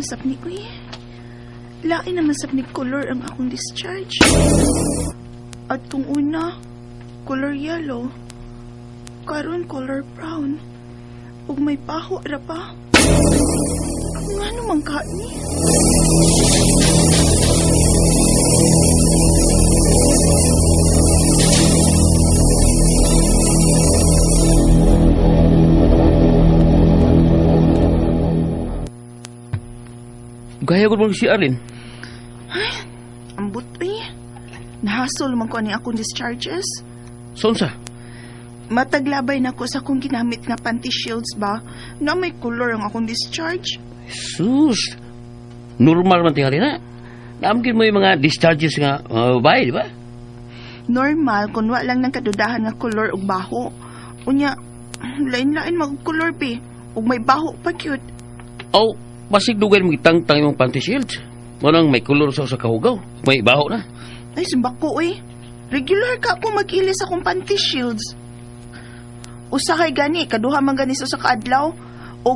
sab ni uy. Lain naman sab ni color ang akong discharge. At tung una, color yellow. Karon color brown. Ug may baho ra pa. Ngano man ka ni? Gaya ko mo si Arlene. Ambot uy. Nahasol man ko ani akong discharges. So, unsa? Mataglabay na ko sa akong ginamit nga panty shields ba na may color ang akong discharge. Sus! Normal man tingali na. Naamgin mo yung mga discharges nga mga babae, di ba? Normal kung wa lang ng kadudahan nga color ug baho. Unya, lain-lain mag color be. Ug may baho pa cute. O, basig dugay mo itangtang imong panty shields. Manang may kulor sa kahugaw. May baho na. Ay, simbako eh. Regular ka ako mag-ilis akong panty shields. Usahay gani, kaduha man gani sa kaadlaw. O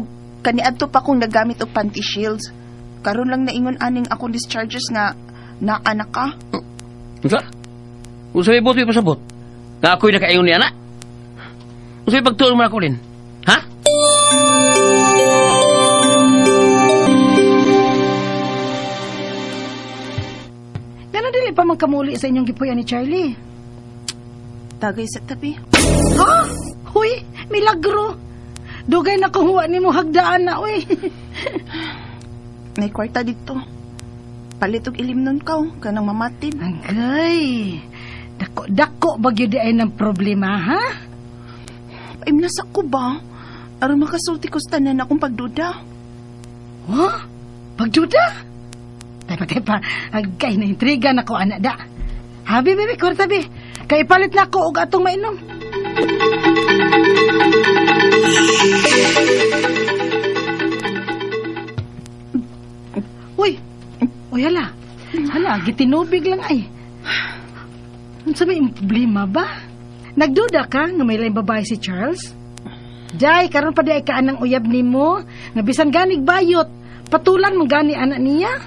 kaniadto pa kong nagamit og panty shields. Karon lang naingon aning akong discharges nga naa na ka. Unsa? Unsa may buot may pasabot? Nga ako'y nakaingon ni ana? Unsa may pagtuon mo na ako din? Ha? Ngano dili pa man kamuli sa inyong gipuy-an ni Charlie? Tagay sa tabi. Ha? Huy, milagro. Dugay na kuha nimo hagdaan na, uy. May kwarta dito. Palit og ilim nun kaw, kanang mamatid. Angay. Dako, dako bagyo di ay ng problema, ha? Paimnasa ko ba? Aron makasulti ko sa tanan akong pagduda. Ha? Pagduda? Tepa, tepa. Agay na intriga na ko, anak da. Habi, baby, kwarta, bi. Kay ipalit na ako og atong mainom. Uy! Uy, hala. Hala, gitinubig lang ay. Unsa may problema ba? Nagduda ka nga may laing babae si Charles? Jay, karon pa di ay kaanang uyab nimo nga bisan ganig bayot, patulan mo gani anak niya.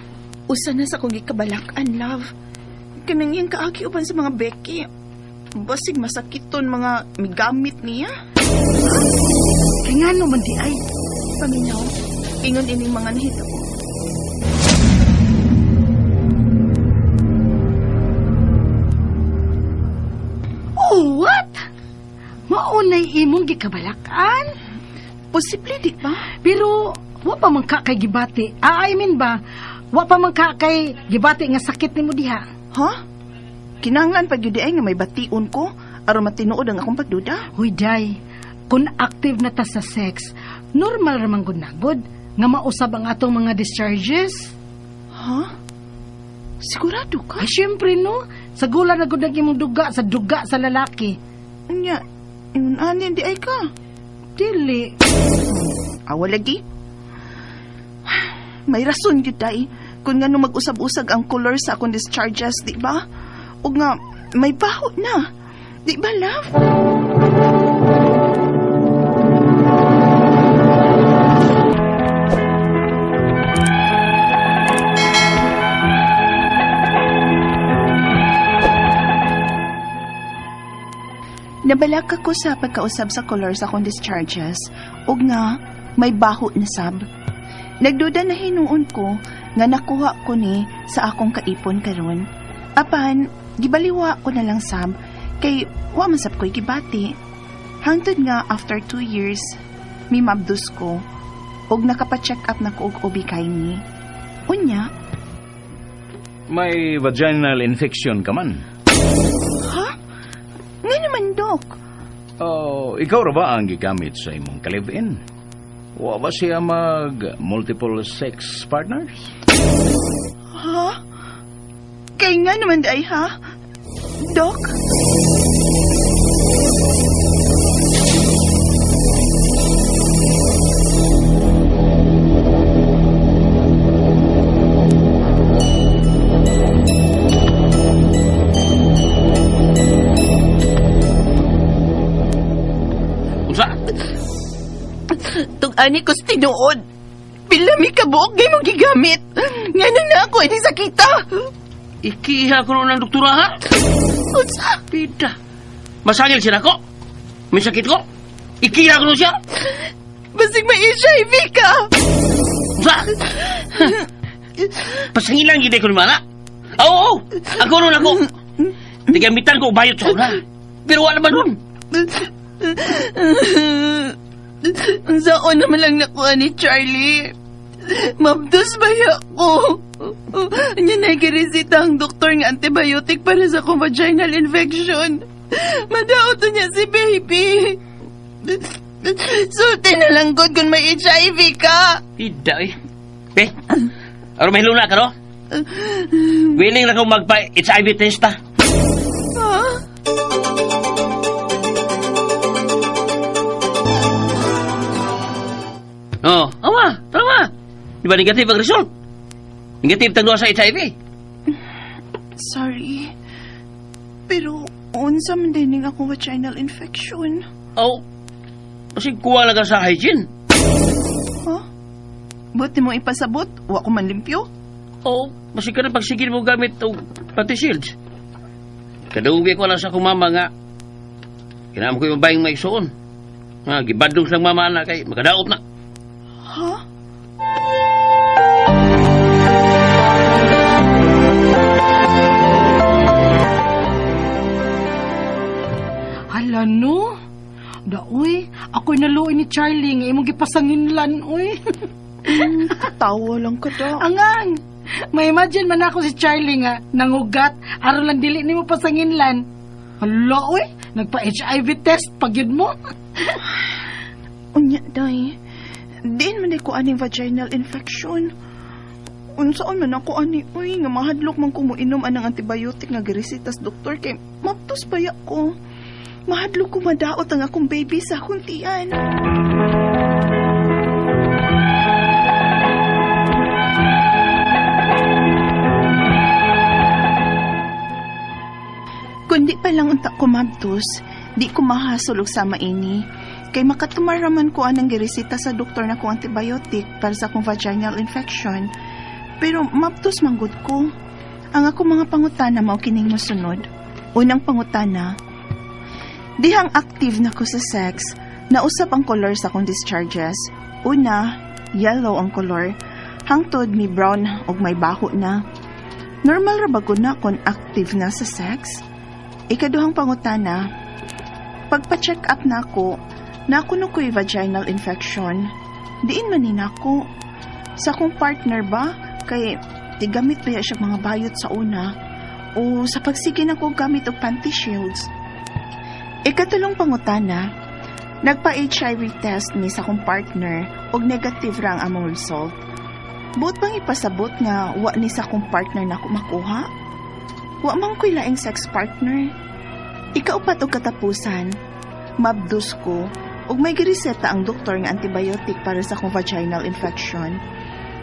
Usa na sa kong gikabalak-an, love. Kanang iyang kaagi uban sa mga beki. Basig masakiton mga migamit niya. Kay ngano man di ay. Paminaw, ingon ining mga nahitabo. Oh, what? Maunay imong gikabalak-an? Posible, di ba? Pero wa pa man ka kay gibati. Ah, I mean ba, wa pa man ka kay gibati nga sakit nimo diha. Ha? Kinahanglan pag yun di ay nga may bation ko aron matinuod ang akong pagduda. Huy, day, kung active na ta sa sex, normal ra man gud na gud nga mausab ang atong mga discharges. Ha? Sigurado ka? Ay, syempre no. Sa gula na gud ang imong duga sa duga sa lalaki. Nya, ingon ani di ay ka. Dili. Awa lagi. May rason gyud day kung ngano mag-usab-usag ang color sa akong discharges, di ba? Ug nga may baho na. Di ba, love? Nabalaka ko sa pagkausab sa color sa akong discharges ug nga may baho na sab. Nagduda na hinuon ko nga nakuha ko ni sa akong kaipon karon. Apan, gibaliwa ko na lang sab kay wa man sab ko'y gibati. Hangtod nga after 2 years, mimabdos ko ug nakapa-check up na ko og OB kay ni. Unya, May vaginal infection ka man. Ha? Nga naman, Dok. Oh, ikaw ra ba ang gigamit sa imong ka-live-in? Wa ba siya mag multiple sex partners? Ha? Kay nga naman ay ha? Dok? Unsa? Tug-ani ko sa tinuod. Pila Pila mi kabuok gay mong gigamit. Nga nang na ako ini sakita. Ikiha ko noon ng doktora, ha? Unsa? Pida. Masangil siya nako. May sakit ko. Ikiha ko noon siya. Basig may HIV ka. Sa? Pasangilan gid ko ni mana. Oo, oo. Ako noon ako. Digamitan ko bayot sa una. Pero wala naman nun. Unsaon naman lang nakuha ni Charlie. Mabdos ba ko? Nya nagiresita ang doktor nga antibiotic para sa akong vaginal infection. Madaot to niya si baby. Sulti na lang gud kung may HIV ka. Pida eh. Eh, aron mahiluna ka, no? Willing lang akong magpa-HIV test, ta. Ha? Oo, oh, awa, tama. Di ba negative ang result? Negative tagduha sa HIV. Sorry. Pero unsa man din ning akong vaginal infection. Oo. Oh, kasi kuha lang ka sa hygiene. Ha? Buti mo ipasabot, wa ko man limpyo. Oo, basi ka na pagsigil mo gamit og pati shields. Kadugi ko lang sa akong mama nga. Kinahanglan ko yung babayeng maigsuon. Nga, gibadlong silang mama na kay makadaot na. Ha? Hala no. Da uy, ako'y naluoy ni Charlie nga imong gipasanginlan uy. Tawa lang ka daw. Angang. May imagine man ako si Charlie nga nangugat aron lang dili nimo pasanginlan. Hala uy, nagpa-HIV test pag yun mo. Unya, day. Diin man ko aning vaginal infection. Unsaon man ako ani, uy, nga mahadlok man ko moinom anang antibiotic nga giresitas doktor kay mabtos baya ko. Mahadlok ko madaot ang akong baby sa akong tiyan. Kundi pa lang unta ko mabtos, di ko mahasol og sama ini. Kay makatumaraman ko anang giresita sa doktor na kong antibiotic para sa akong vaginal infection. Pero mabtos manggod ko. Ang ako mga pangutana mao kining mosunod. Unang pangutana, dihang active na ko sa sex, nausap ang color sa akong discharges. Una, yellow ang color. Hangtod mi brown ug may baho na. Normal ra ba gud na kung active na sa sex? Ikaduhang pangutana, pagpa-check up na ako, nakuno ko'y vaginal infection. Diin man ni nako. Sa akong partner ba, kay tigamit pa siya mga bayot sa una, o sa pagsige na ko gamit og panty shields. Ikatulong pangutana, nagpa-HIV test ni sa akong partner og negative ra ang among result. Buot bang ipasabot nga wa ni sa akong partner na ako makuha? Wa man ko'y laing sex partner. Ikaupat og katapusan, mabdus ko ug may gireseta ang doktor nga antibiotic para sa akong vaginal infection.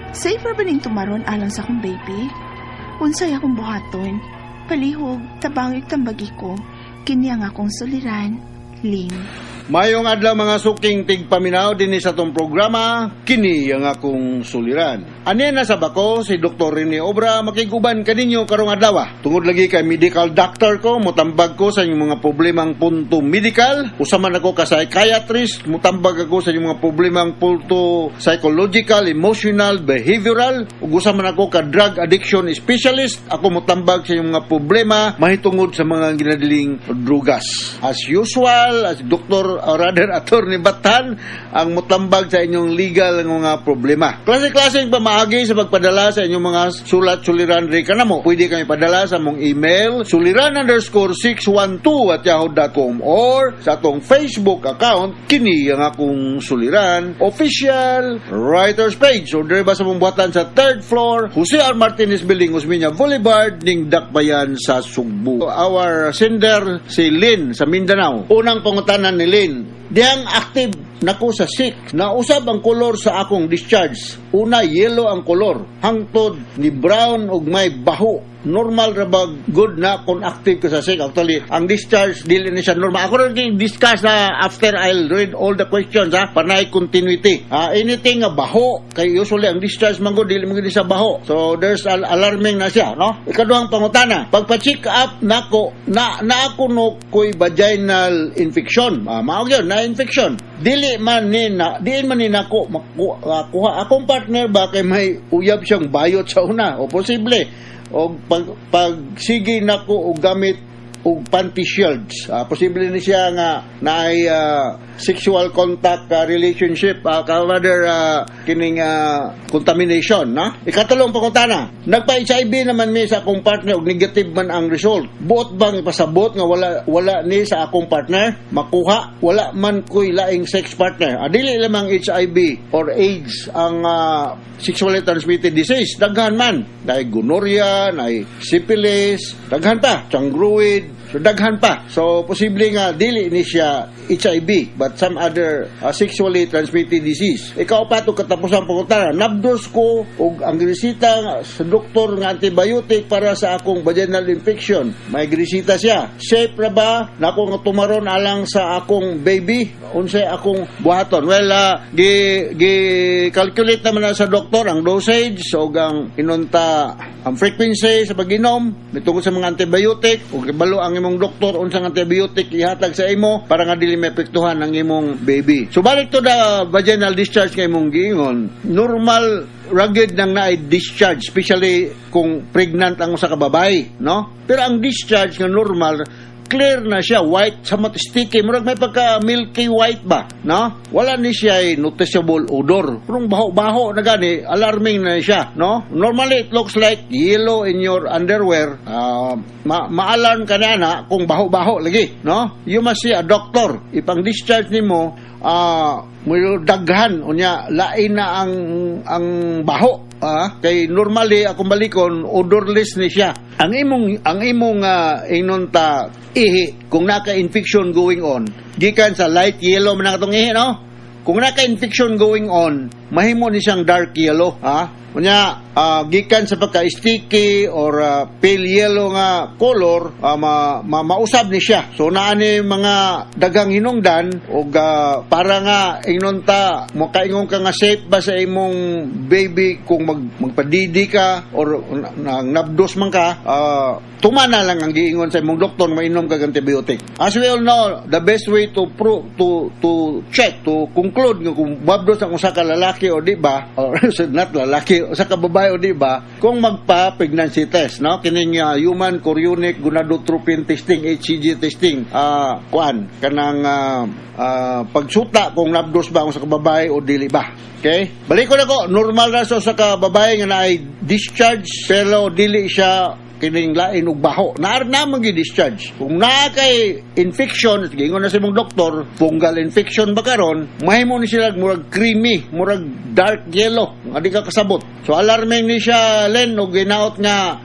Safer ba ning tumaron alang sa akong baby? Unsay akong buhaton? Palihog, tabangig tambagi ko. Kini ang akong suliran, Lynn. Mayong adlaw, mga suking tigpaminaw dinhi sa atong programa, kini ang akong suliran. Ani na sa bako si Dr. Rene Obra makiguban kaninyo karong adlaw. Tungod lagi kay medical doctor ko, mutambag ko sa inyong mga problemang punto medical. Usa man ako ka psychiatrist, mutambag ako sa inyong mga problemang punto psychological, emotional, behavioral. Ug usa man ako ka drug addiction specialist, ako mutambag sa inyong mga problema mahitungod sa mga ginadiling drugas. As usual, as Dr. or rather Attorney Batan ang mutambag sa inyong legal nga mga problema. Klase-klaseng pamaagi sa pagpadala sa inyong mga sulat suliran rekanamo. Pwede kami padala sa mong email suliran_612@yahoo.com or sa atong Facebook account, kini ang akong suliran official writers page, or dire ba sa mong buhatan sa third floor, Jose R. Martinez Building, Osmeña Boulevard, ning Dakbayan sa Sugbo. Our sender si Lynn sa Mindanao. Unang pangutana ni Lynn, dihang active nako sa sex, nausab ang kolor sa akong discharge. Una yellow ang kolor, hangtod ni brown ug may baho. Normal ra ba good na kung active ka sa sex? Actually, ang discharge dili ni siya normal. Ako rin discuss na after I'll read all the questions ha, para naay continuity. Anything nga baho, kay usually ang discharge man gud dili man gud sa baho. So there's alarming na siya, no? Ikaduhang pangutana, pagpa-check up nako na na ako no koy vaginal infection. Mao gyud na infection. Dili man ni na diin man ni nako makuha akong partner ba kay may uyab siyang bayot sa una o posible o pag sige nako og gamit og panty shields. Posible ni siya nga naay sexual contact relationship ka rather kining contamination, no? Ikatulong pangutana, nagpa-HIV naman mi sa akong partner og negative man ang result. Buot bang ipasabot nga wala wala ni sa akong partner makuha? Wala man ko'y laing sex partner. Dili lamang HIV or AIDS ang sexually transmitted disease. Daghan man. Naay gonorrhea, naay syphilis, daghan pa, chancroid, so daghan pa. So posible nga dili ni siya HIV but some other sexually transmitted disease. Ikaapat ug katapusang pangutana, nabdos ko og ang resita nga sa doktor nga antibiotic para sa akong vaginal infection. May resita siya. Safe ra ba nako nga tumaron alang sa akong baby? Unsay akong buhaton? Well, gi calculate naman na sa doktor ang dosage ug ang inunta ang frequency sa pag-inom mitungod sa mga antibiotic, ug kabalo ang imong doktor unsang antibiotic ihatag sa imo para nga dili maepektuhan ang imong baby. So balik to the vaginal discharge nga imong giingon, normal ra gyud nang naay discharge, especially kung pregnant ang usa ka babae, no? Pero ang discharge nga normal, clear na siya, white, samot sticky, murag may pagka milky white ba, no? Wala ni siya noticeable odor. Kung baho-baho na gani, alarming na siya, no? Normally, it looks like yellow in your underwear. Ma-alarm ka na na kung baho-baho lagi, no? You must see a doctor. Ipang discharge nimo, mo daghan unya lain na ang baho, kay normally akong balikon, odorless ni siya ang imong ingnon ta ihi. Kung naka infection going on, gikan sa light yellow man ang atong ihi, no? Kung naka infection going on, mahimo ni siyang dark yellow, ha. Unya gikan sa pagka sticky or pale yellow nga color, mausab ni siya. So naa ni mga daghang hinungdan og para nga ingnon ta mokaingon ka nga safe ba sa imong baby kung magpadidi ka or nabdos man ka, tumana lang ang giingon sa imong doktor, mainom kag antibiotic. As we all know, the best way to pro, to check, to conclude nga kung babdos ang usa ka lalaki o di ba, or not lalaki, usa ka babae o di ba, kung magpa pregnancy test, no? Kining human chorionic gonadotropin testing, HCG testing, kuan kanang pagsuta kung nabdos ba ang usa ka babae o dili ba. Okay? Balik ko na ko, normal na sa usa ka babae nga naay discharge pero dili siya kining lain og baho. Naar na man discharge. Kung naa kay infection, giingon na sa imong doktor, fungal infection ba karon, mahimo ni sila murag creamy, murag dark yellow, nga di ka kasabot. So alarming ni siya, Len, og ginaot nga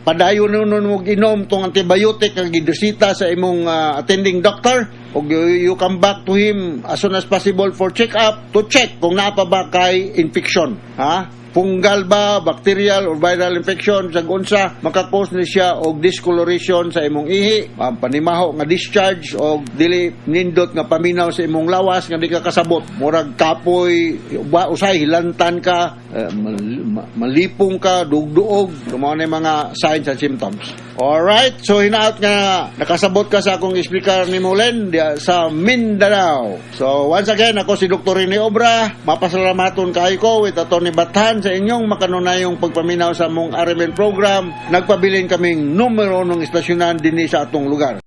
padayon nun mo inom tong antibiotic nga gireseta sa imong attending doctor og you come back to him as soon as possible for check up to check kung naa pa ba kay infection, ha, fungal ba, bacterial or viral infection, sa unsa maka-cause ni siya og discoloration sa imong ihi, panimaho nga discharge og dili nindot nga paminaw sa imong lawas nga di ka kasabot. Murag kapoy, ba usay hilantan ka, malipong ka, dugduog, mao na yung mga signs and symptoms. Alright, so hinaot nga nakasabot ka sa akong explicar ni Molen diya sa Mindanao. So once again, ako si Dr. Rene Obra, mapasalamaton kaayo ko with Atty. Bathan sa inyong makanunayong pagpaminaw sa among RMN program. Nagpabilin kaming numero ng istasyonan dinhi sa atong lugar.